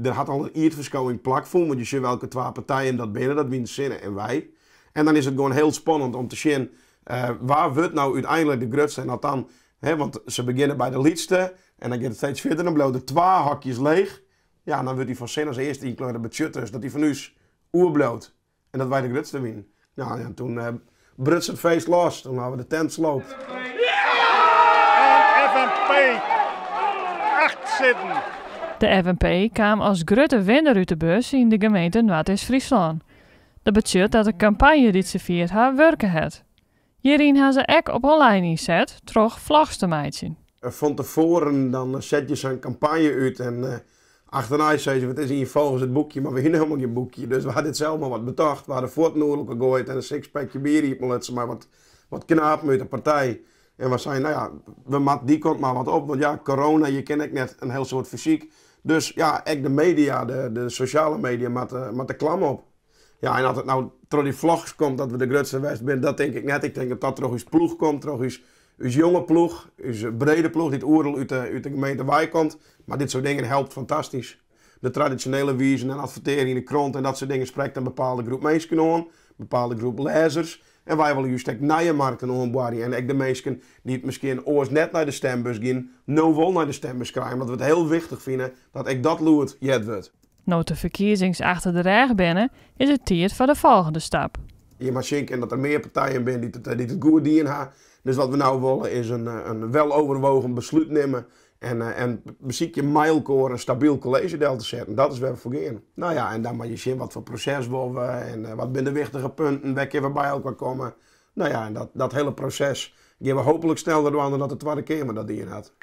Der hat al in ierdferskowing plakfûn, want je sjogge welke twa partijen dat binne, dat wiene Sinne en wy. En dan is it gewoan hiel spannend om te sjen wa wurdt no úteinlik de grutste en at dan, hè, want se begjinne by de lytste en dan giet it steeds fierder, dan bliuwe der twa hokjes leech. Ja, en dan wurdt dy fan Sinne as earste ynkleure, betsjut dus dat dy fan ús oerbliuwt en dat wy de grutste wiene. Nou ja, toen bruts it feest los, toen hawwe we de tent sloopt. En FNP 8 sitten. De FNP kaam as grutte winner út de bus yn de gemeente Noardeast-Fryslân. Dat betsjut dat de kampanje dy't se fierd ha wurke hat. Hjiryn ha se ek op online ynset troch vlogs te meitsjen. Fan tefoaren dan set je sa'n kampanje út en achternei sizze we it is ien folgens it boekje, mar we hiene helemaal gjin boekje. Dus we ha dit sels mar wat betocht. We ha de fuotten oer elkoar goaid en in sixpackje bier iepenlutsen mei wat, wat knapen út de partij. En we seinen, no ja, we moatte dy kant mar wat op, want ja, corona, je kinne ek net in hiel soad fysyk. Dus ja, ek de media, de sosjale media moat de klam op. Ja, en as it no troch dy vlogs komt dat we de grutste west binne, dat tink ik net. Ik tink dat dat troch ús ploech komt, troch ús, ús jonge ploech, ús brede ploech dy't oeral út de gemeente wei komt. Mar dit soart dingen helpt fantastysk. De tradisjonele wizen en advertearje yn de krante en dat soart dingen sprekt in bepaalde groep minsken oan, in bepaalde groep lêzers. En wy wolle just ek nije markten oanboarje en ek de minsken dy't miskien oars net nei de stembus gean, no wol nei de stembus krije, omdat we it hiel wichtich fine dat ek dat lûd heard wurdt. No't de ferkiezings achter de rêch binne, is it tiid foar de folgjende stap. Je moatte sjen kinne dat der mear partijen binne dy't it goed dien ha. Dus wat we no wolle is in weloverwogen beslút nimme en besykje mei elkoar in stabyl kolleezje del te setten. Dat is wêr't we foar gean. No ja, en dan moatte je sjen wat foar proses wolle we en wat binne de wichtige punten, wêr kinne we by elkoar komme. No ja, en dat hiele proses gean we hooplik sneller dwaan dan dat de Twadde Keamer dat dien hat.